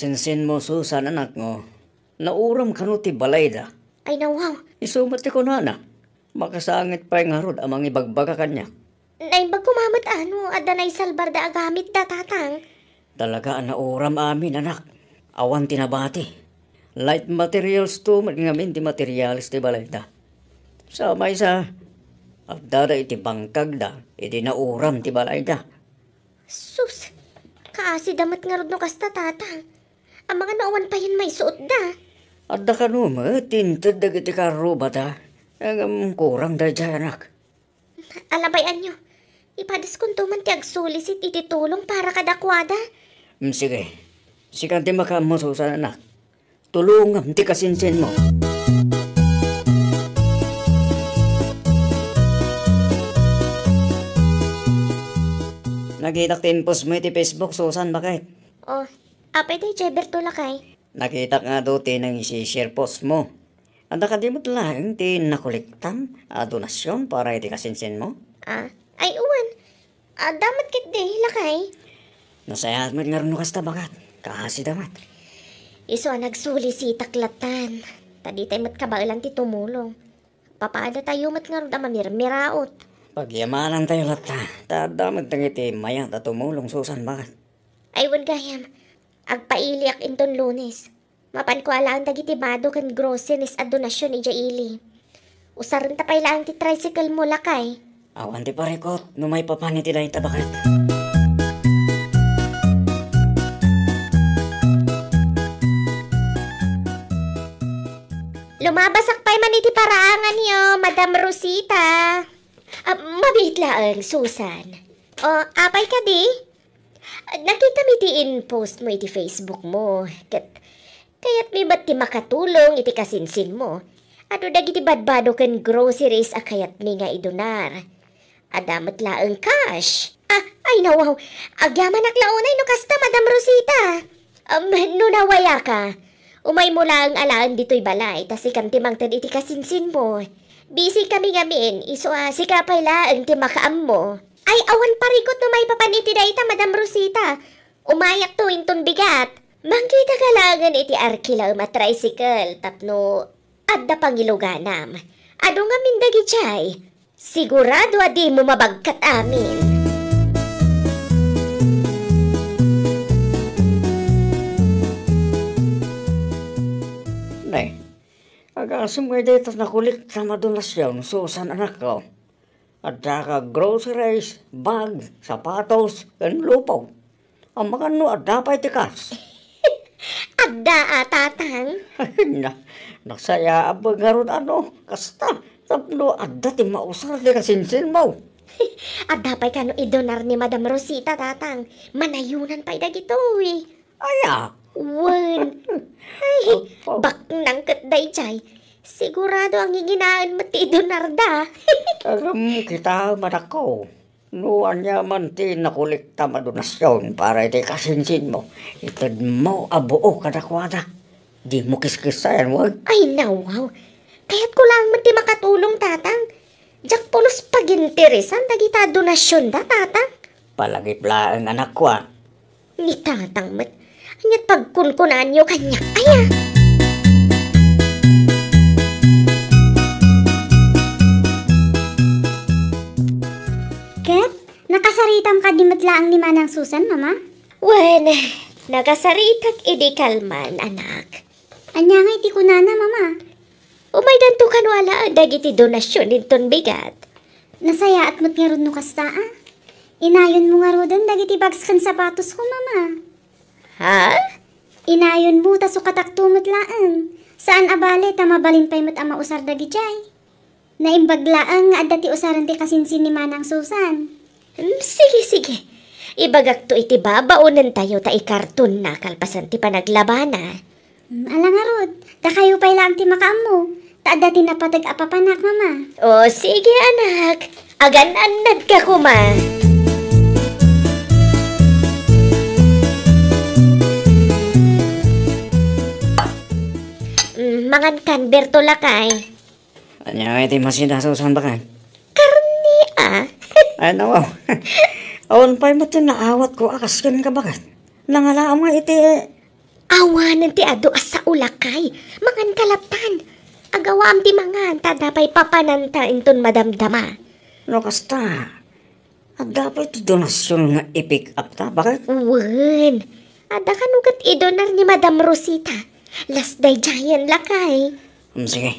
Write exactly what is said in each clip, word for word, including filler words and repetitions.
Sinsinmo, Susan, anakko, nauram kano ti balayda? Ay, nawaw. Isu met ti kunana. Makasangit pay ngarud a mangibagbaga kaniak. Naimbag koma met a no adda naisalbarda a gamitda, Tatang. Talaga a nauram amin, anak. Awan ti nabati. Light materials to met ngamin ti materials ti balayda. Sa maysa, adda da iti bangkagda idi nauram ti balayda. Sus, kaasida met ngarud no kasta, Tatang. Amangan no awan payen maisuotda. Adda kano met ti inted dagiti karrubada. Ngem kurang daydiay, anak. Alabay-anyo, ipadaskonto man ti agsulisit iti tulong para kadakuada. Mm, sige. Sika ti makaammo, Susan, anak. Tulongam ti kasinsinmo. Nakitak ti inpost mo iti Facebook, Susan, baket. Oh, apay daydiay, Berto, lakay? Nakitak nga adu ti nangisi-share post mo. Adda kadi met laeng ti nakolektam a donasyon para iti kasinsinmo? Ah, ay, wen. Adda met ketdi, lakay. Nasayaat met ngarud no kasta, baket. Kaasida met. Isu a nagsulisitak latan. Ta ditay met kabaelan ti tumulong. Papadatayo met ngarud a mamirmiraot. Pagyamanantayo latta, ta adda met dagiti mayat a tumulong, Susan, baket. Ay, wen gayam. Agpailiak inton Lunes. Mapanko a laeng dagiti bado ken groceries a donasyon idiay ili. Usarenta pay laeng ti tricycle mo, lakay. Awan ti parikut no maipapan iti dayta, baket. Lumabasak pay man iti paraanganyo, Madam Rosita. Ah, mabiit laeng, Susan. O, apay kadi? Nakitam iti in-post mo iti Facebook mo, ket kayatmi met ti makatulong iti kasinsinmo. Adu dagiti badbado ken groceries a kayatmi nga idonar. Adda met laeng cash. Ah, ay, nawaw. Agyamanak la unay no kasta, Madam Rosita. Um, no nawayaka, umaymo laeng alaen ditoy balay, ta sikam ti mangted iti kasinsinmo. Busy kami ngamin, isu a sika pay laeng ti makaammo. Ay, awan parikut no maipapan iti dayta, Madam Rosita. Umayakto inton bigat. Mangkitaka laengen iti arkilaem a tricycle tapno adda pangiluganam. Adu ngamin dagidiay. Sigurado a dimo mabagkat amin. Ne, agasem ngay dayta nakolektam a donasyon, Susan, anakko. Adda ka groceries, bag, sapatos, ken lupo. Amangan no adda pay ti cash. Adda a, Tatang. Na, nasayaat ngarud a no kasta, tapno adda ti mausar ti kasinsinmo. Adda pay kano idonar ni Madam Rosita, Tatang. Manayonan pay dagitoy. Aya? Wen. Ay, apo, baknang ket daydiay. Sigurado a nginginaen met ti idonarda. Agam kita, manakko. No ania man ti nakolektam a donasyon para iti kasinsinmo, itedmo a buok kadakuada. Dimo kiskissayan, wen. Ay, nawaw. Kayatko laeng met ti makatulong, Tatang. Diak pulos paginteresan dagita donasyonda, Tatang. Palagip laeng, anakko, a. Ni Tatang met. Ania't pagkunkunaanyo kaniak, aya? Ket, nakasaritam kadi met laeng ni Manang Susan, Mama? Wen, nakasaritak idi kalman, anak. Ania ngay ti kunana, Mama? Umaydanto kano alaen dagiti donasyon inton bigat. Nasayaat met ngarud no kasta, a. Inayonmo ngaruden dagiti bags ken sapatosko, Mama. Ha? Inayonmo ta sukatakto met laeng. Saan a bale ta mabalin pay met a mausar dagidiay. Naimbag laeng nga adda ti usaren ti kasinsin ni Manang Susan. Hmm, sige, sige. Ibagakto iti babaonentayo ta ikartonna kalpasan ti panaglabana. Hmm, ala ngarud, dakayo pay laeng ti makaammo, ta adda ti napateg a papanak, Mama. O, sige, anak. Agan-annadka koma. Hmm, mangankan, Berto, lakay. Ania ngay ti masida, Susan, baket? Karne, a. Ay, nawaw. Awan pay met ti naawatko a kas kenka, baket. Nangalaam nga iti Awanen ti adu a sao, lakay. Mangan ka lattan. Agawaam ti mangan, ta adda pay papananta inton madamdama. No kasta, adda pay ti donasion nga i-pick up ta, baket? Wen. Adda kano ket idonar ni Madam Rosita. Last day giant, lakay. Mm, sige.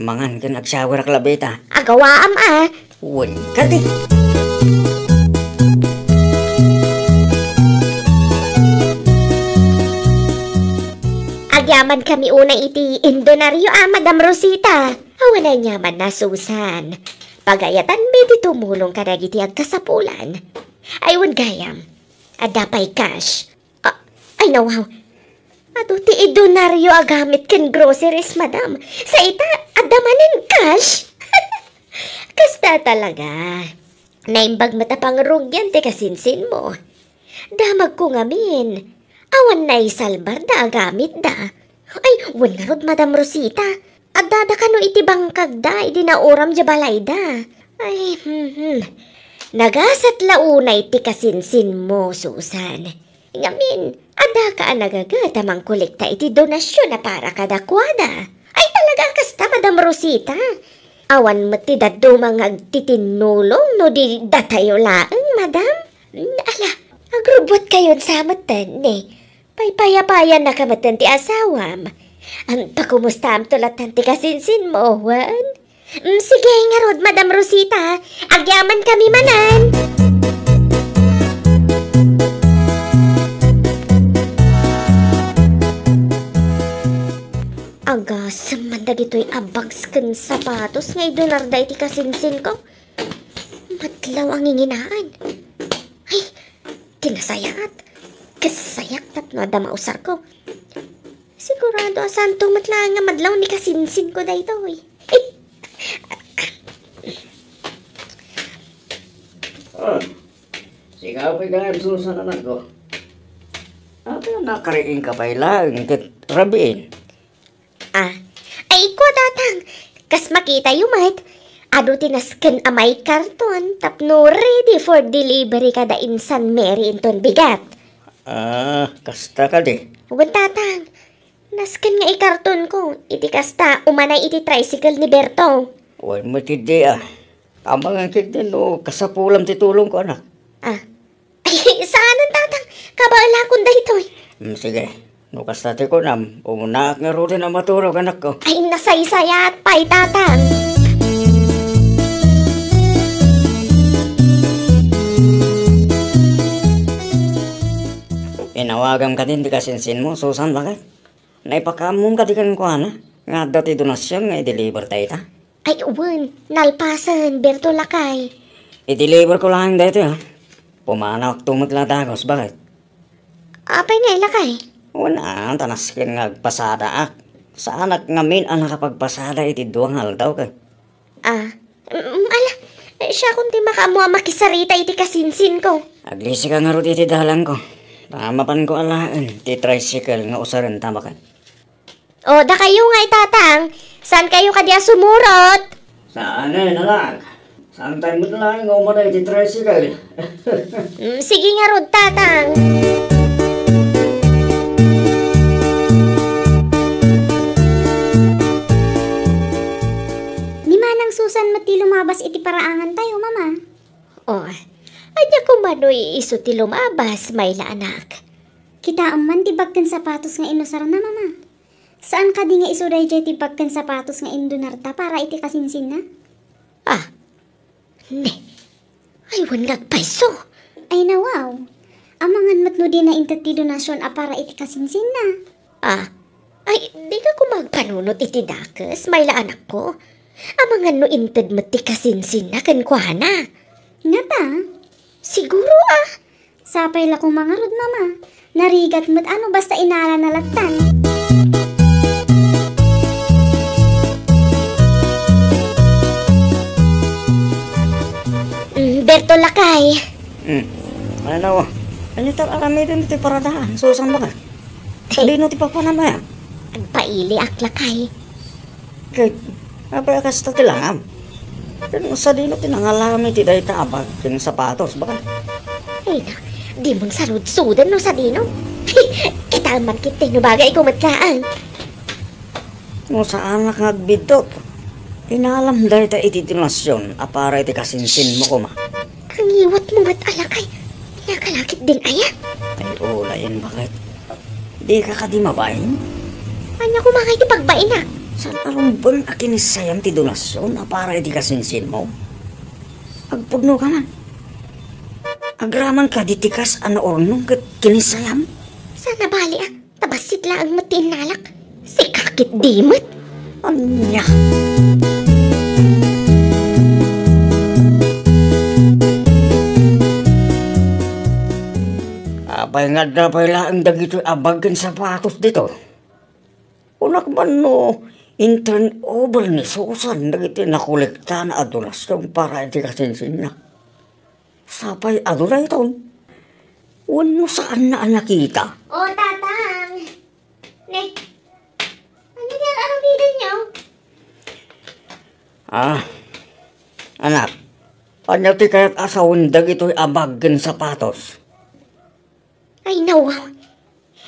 Mangan ken agsawerak labi ta. Agawaam a. Wen kadi. Agyamankami unay iti indonario a, Madam Rosita. Awan aniamanna, Susan. Pagayatanmi ti tumulong kadagiti agkasapulan. Ay, wen gayam. Adda pay cash. Ah, ay, nawaw. Adu ti idonario a gamit ken groceries, madam. Sa ita, adda manen cash. Kasta talaga. Naimbag met a pangrugian ti kasinsinmo. Damagko ngamin. Awan naisalbarda a gamitda. Ay, wen ngarud, Madam Rosita. Addada kano iti bangkagda idi nauram diay balayda. Ay, hmm, hmm. Nagasat la unay ti kasinsinmo, Susan. Ngamin, addaka a nagaget a mangkolekta iti donasion a para kadakuada. Ay, talaga a kasta, Madam Rosita. Awan met ti dadduma nga agtitinnulong no di datayo laeng, madam. Ala, agrubbuatkayon sa metten, ne. Paypayapayannaka metten ti asawam. Am, pakumustaamto lattan ti kasinsinmo, wen? Mm, sige, ngarud, Madam Rosita. Agyamankami manen. Agasem man dagitoy a bags ken sapatos nga idonarda iti kasinsinko. Madlaw a nginginaan. Ay, ti nasayaat. Kasayak tapno adda mausarko. Sigurado a santo met laeng nga madlaw ni kasinsinko daytoy. Ah, sika pay gayam, Susan, anakko. Apay a nakariingka pay laeng ket rabiin? Ah, ay, ikua, Tatang, kas makitayo met, adu ti nasken a maikarton tapno ready for delivery kada insan Mary inton bigat. Ah, kasta kadi? Wen, Tatang, nasken nga ikartonko, iti kasta, umanay iti tricycle ni Berto. Wen met idi, ah. Amangan ketdi no kasapulam ti tulongko, anak. Ah, ay, saanen, Tatang. Kabaelakon daytoy. Mm, sige. No kasta ti kunam, umunaak ngaruden a maturog, anakko. Ay, nasaysayaat pay, Tatang. Inawagam kadin ti kasinsinmo, Susan, baket? Naipakaammom kadi kenkuana nga adda ti donasion nga i-deliver dayta? Ay, wen, nalpasen, Berto lakay. I-deliver ko laeng daytoy, ha. Pumanawakto met la dagus, baket? Apay ngay lakay? Wen, a, ta nasken nga agpasadaak. Saanak ngamin a nakapagpasada iti dua nga aldaw, ket. Ah, mm, ala, eh, siakon ti makaammo a makisarita iti kasinsinko. Aglisika ngarud iti dalangko. Ta mapanko alaen ti tricycle nga usarenta, baket. O, dakayo ngay, Tatang. Saan kayo kadi a sumurot? Saan, eh, anak? Saan tayo met laeng nga umada iti tricycle? Mm, sige ngarud, Tatang. Ni Manang Susan met ti lumabas iti paraangan tayo, Mama. O, ania koma no isu ti lumabas, Mayla, anak? Kitaem man ti bag ken sapatos nga inusarna, Mama. Saan kadi nga isu daydiay ti bag ken sapatos nga indonarta para iti kasinsinna? Ah, ne. Ay, wen nga agpayso. Ay, nawaw. Amangan met no dina inted ti donasion a para iti kasinsinna. Ah, ay, dika koma agpanunot iti dakes, Mayla, anakko. Amangan no inted met ti kasinsinna kenkuana. Ngata? Siguro, ah. Sapay la koma ngarud, Mama. Narigat met a no basta inalana lattan. Mm, Berto lakay. Hmm. Ano? Ania ti aramidem iti paradaan? Susan, baka? Sadino ti papanam aya? Agpailiak lakay. Ket, apay a kasta ti langam? Ket no sadino ti nangalami ti dayta a bag ken sapatos, baka? Ay na, dimon sarudsoden no sadino. Ket Talman ket no bagayko met laeng. No saanak nga agbiddut, inalam dayta iti donasyon a para iti kasinsinmo koma. Kangiwatmo met a lakay, nakalakit din aya? Ay, ulayen, baket. Dika kadi mabain? Ania koma nga iti pagbainak? Saan a rumbeng a kinissayam ti donasyon a para iti kasinsinmo? Agpudno ka man. Agraman kadi ti kas a naurnong ket kinissayam? Saan a bali a, ta bassit laeng met ti innalak. Sika ket di met. Ania? Apay nga adda pay laeng dagitoy a bag ken sapatos ditoy? Kunak man no in-turnover ni Susan dagiti nakolektana a donasyon para iti kasinsinna. Sapay adu dayton. Wenno saanna a nakita? O, Tatang. Ne, ania ti ar-aramidenyo? Ah, anak, ania ti kayat a sawen dagitoy a bag ken sapatos? Ay, nawaw.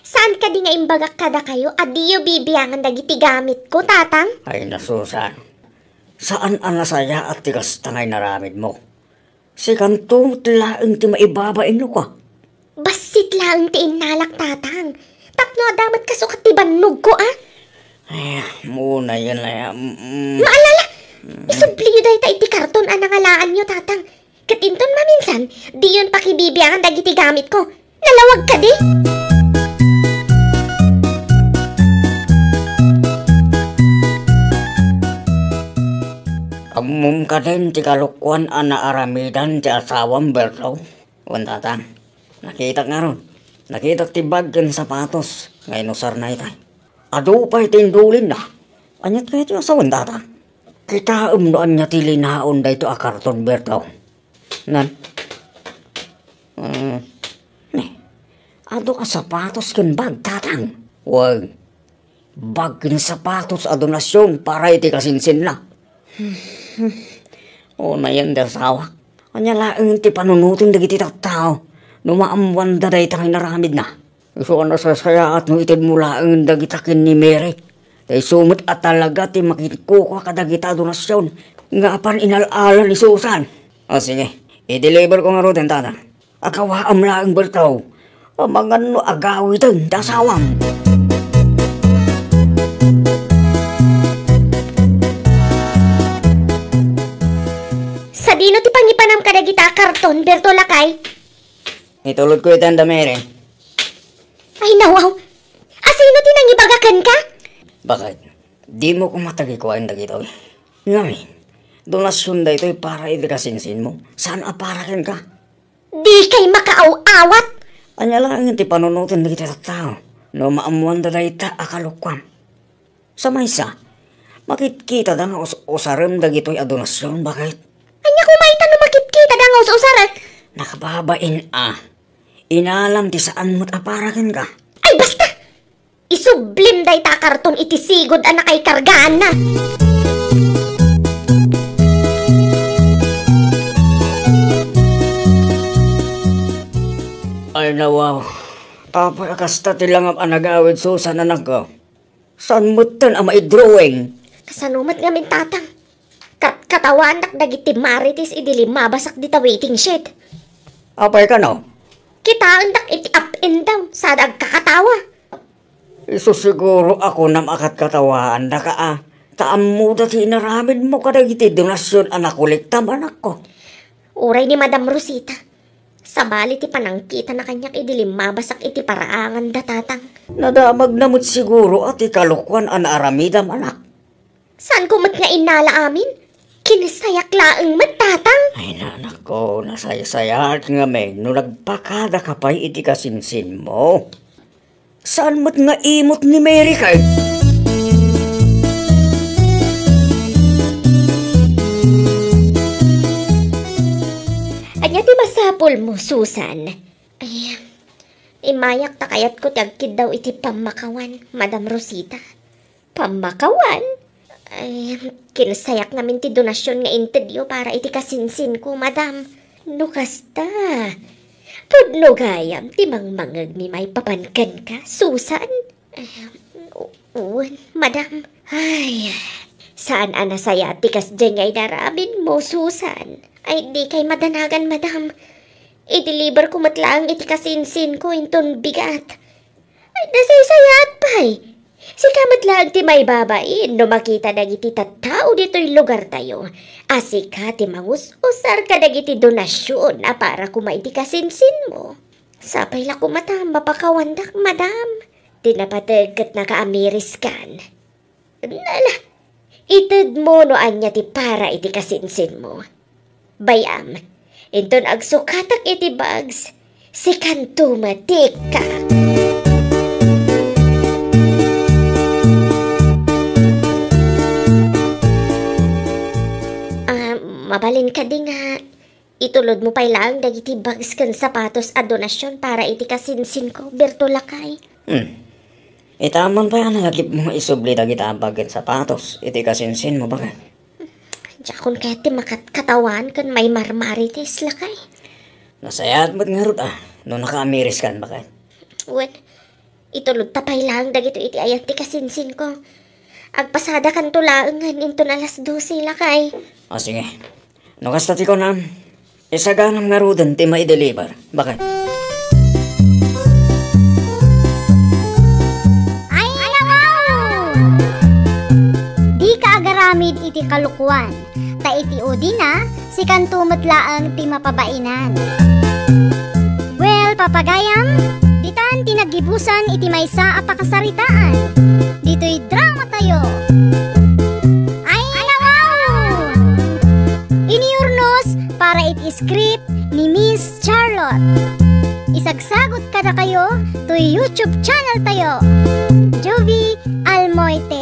Saan kadi nga imbagak kadakayo a diyo bibiangan dagiti gamitko, Tatang? Ay, nasusan. Saan a nasayaat ti kasta nga inaramidmo. Sikanto met laeng ti maibabain no ka. Bassit laeng ti innalak, Tatang. Tapno adda met kasukat ti bannogko, a? Ay, muna yan, ay, mm, mm. Maalala! Isubliyo dayta iti karton a nangalaanyo, Tatang. Ket inton maminsan, diyon pakibibiangan dagiti gamitko. Nalawag kadi? Ammom kadin ti kalokuan a naaramidan ti asawam, Berto? Wen, Tatang. Nakitak ngarud. Nakitak ti bag ken sapatos nga inusarna itay. Adu pay ti indulinna. Aniat kayat ti asawan, Tatang? Kitaem no ania ti linaon daytoy a karton, Berto. Nan? Mm, ne, adu a sapatos ken bag, Tatang. Wen, bag ken sapatos a donasyon para iti kasinsinna. Unayen ti asawak. Ania laeng ti panunoten dagiti tattao no maammoanda dayta nga inaramidna? Isu a nasasayaat no itedmo laeng dagita ken ni Mary. Ta isu met a talaga ti makitkukua kadagita a donasyon nga apan inal-ala ni Susan. O, sige, i-deliver ko ngaruden, Tatang. Agawaam laeng, Berto. Amangan no agawiden ti asawam. Sadino ti pangipanam kadagita a karton, Berto, lakay? Itulodko iti anda, Mary. Ay, nawaw! Asino ti nangibaga kenka? Baket, dimo koma tagikuaen dagitoy? Ngamin, donasyon daytoy para iti kasinsinmo. Saan a para kenka. Dikay makaaw-awat! Ania laeng ti panunoten dagiti tattao no maammoanda dayta a kalokuam? Sa maysa, makitkitada nga us-usarem dagitoy a donasyon, baket. Ania koma ita no makitkitada nga us-usarek? Nakababain a. Inalam ti saan met a para kenka. Ay, basta! Isublim dayta a karton iti sigud a nakaikargaanna. Ay, nawaw. Apay a kasta ti langam a nagawid, Susan, anakko? Saan metten a maidrawing? Kasano met ngamin, Tatang? Kat-, katawaandak dagiti marites idi limmabasak dita waiting shed. Apay kano? Kitaendak iti up and down, sada agkakatawa. Isu siguro a kunam a katkatawaandaka a, ta ammoda ti inaramidmo kadagiti donasyon a nakolektam, anakko. Uray ni Madam Rosita, sabali ti panangkitana kaniak idi limmabasak iti paraanganda, Tatang. Nadamagna met siguro a ti kalokuan a naaramidam, anak. Saanko met nga innala amin? Kinsayak laeng met, Tatang. Ay, nanakko, nasaysayaat ngamin no nagpakadaka pay iti kasinsinmo. Saan met nga imot ni Mary kay? Ania ti masapulmo, Susan? Ay, immayak ta kayatko ti agkiddaw iti pammakawan, Madam Rosita. Pammakawan? Ay, kinsayak ngamin ti donasyon nga intedyo para iti kasinsinko, Madam. No kasta, Pudno gayam ti mangmangeg ni maipapan kenka, Susan? Ehem, u-, wen, madam. Ay, saan a nasayaat ti kasdiay nga inaramidmo, Susan. Ay, dikay madanagan, madam. I-deliver ko met laeng iti kasinsinko inton bigat. Ay, nasaysayaat pay. Sika met laeng ti maibabain no makita dagiti tattao ditoy lugartayo a sika ti mangus-usar kadagiti donasion a para koma iti kasinsinmo. Sapay la koma ta mapakawandak, madam. Ti napateg ket nakaamiriskan. Nala, itedmo no ania ti para iti kasinsinmo. Bay-am, inton agsukatak iti bags, sikanto met ti ikka. Ah, mabalin kadi nga itulodmo pay laeng dagiti bags ken sapatos a donasion para iti kasinsinko, Berto lakay? Hmm. Ita man pay a nalagipmo nga isubli dagita a bag ken sapatos iti kasinsinmo, baket? Diakon kayat ti makatkatawan ken maimarmarites, lakay. Nasayaat met ngarud a no nakaamiriskan, baket? Wen, itulodta pay laeng dagitoy iti ayan ti kasinsinko. Agpasadakanto laengen inton alas dose, lakay. Ah, sige. No kasta ti kunam, isaganam ngaruden ti mai-deliver. Baket? Ay, nawaw! Dika agaramid iti kalokoan, ta iti udina, sikanto met laeng ti mapabainan. Well, papagayam, ditan ti naggibusan iti maysa a pakasaritaan. Ditoy dramatayo. Ay, nawaw! Inurnos para iti script ni Miss Charlotte. Isagsagot kadakayo toy YouTube channel tayo, Jovie Almoite.